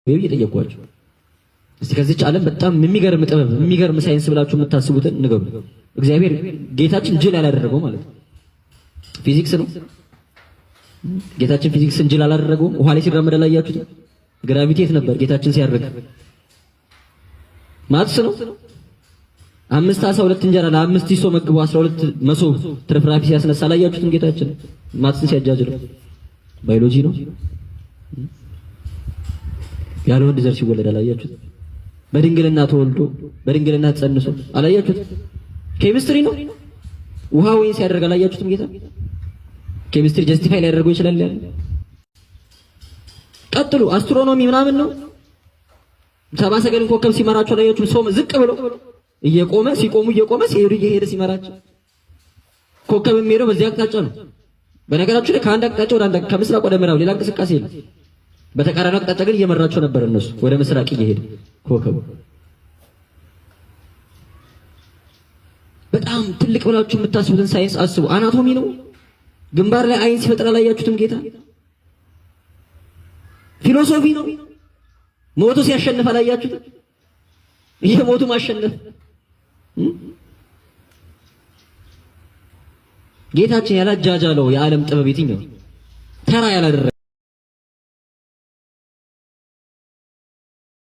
ወይ ጠየኳቸው። እስቲ ከዚች ዓለም በጣም የሚገርም ጥበብ የሚገርም ሳይንስ ብላችሁ የምታስቡትን ንገሩ። እግዚአብሔር ጌታችን ጅል ያላደረገው ማለት ነው። ፊዚክስ ነው። ጌታችን ፊዚክስን ጅል አላደረገውም። ውሃ ላይ ሲራመድ አላያችሁትም? Gravity የት ነበር ጌታችን ሲያርግ? Maths ነው። 5 ዓሣ 2 እንጀራ ለ5000 ሰው መግቦ 12 መሶብ ትርፍራፊ ሲያስነሳ አላያችሁትም? ጌታችን maths ን ሲያጃጅለው። ባዮሎጂ ነው። ያለ ወንድ ዘር ሲወለድ አላያችሁትም? በድንግልና ተወልዶ በድንግልና ተጸንሶ አላያችሁትም? ኬሚስትሪ ነው። ውሃ ወይን ሲያደርግ አላያችሁትም? ጌታ chemistry justify ሊያደርገው ይችላል ያለ። ቀጥሉ። Astronomy ምናምን ነው። ሰባ ሰገልን ኮከብ ሲመራቸው አላያችሁም? ሰው ዝቅ ብሎ እየቆመ ሲቆሙ እየቆመ ሲሄዱ እየሄደ ሲመራቸው። ኮከብ የሚሄደው በዚህ አቅጣጫ ነው። በነገራችሁ ላይ ከአንድ አቅጣጫ ወደ አንድ፣ ከምስራቅ ወደ ምዕራብ ሌላ እንቅስቃሴ የለም። በተቃራኒ አቅጣጫ ግን እየመራቸው ነበር እነሱ ወደ ምስራቅ እየሄደ ኮከቡ። በጣም ትልቅ ብላችሁ የምታስቡትን ሳይንስ አስቡ። Anatomy ነው። ግንባር ላይ አይን ሲፈጥር አላያችሁትም? ጌታ Philosophy ነው። ሞቱ ሲያሸንፍ አላያችሁትም? ይሄ ሞቱ ማሸነፍ ጌታችን ያላጃጃለው የዓለም ጥበብ የትኛው ተራ ያላደረገ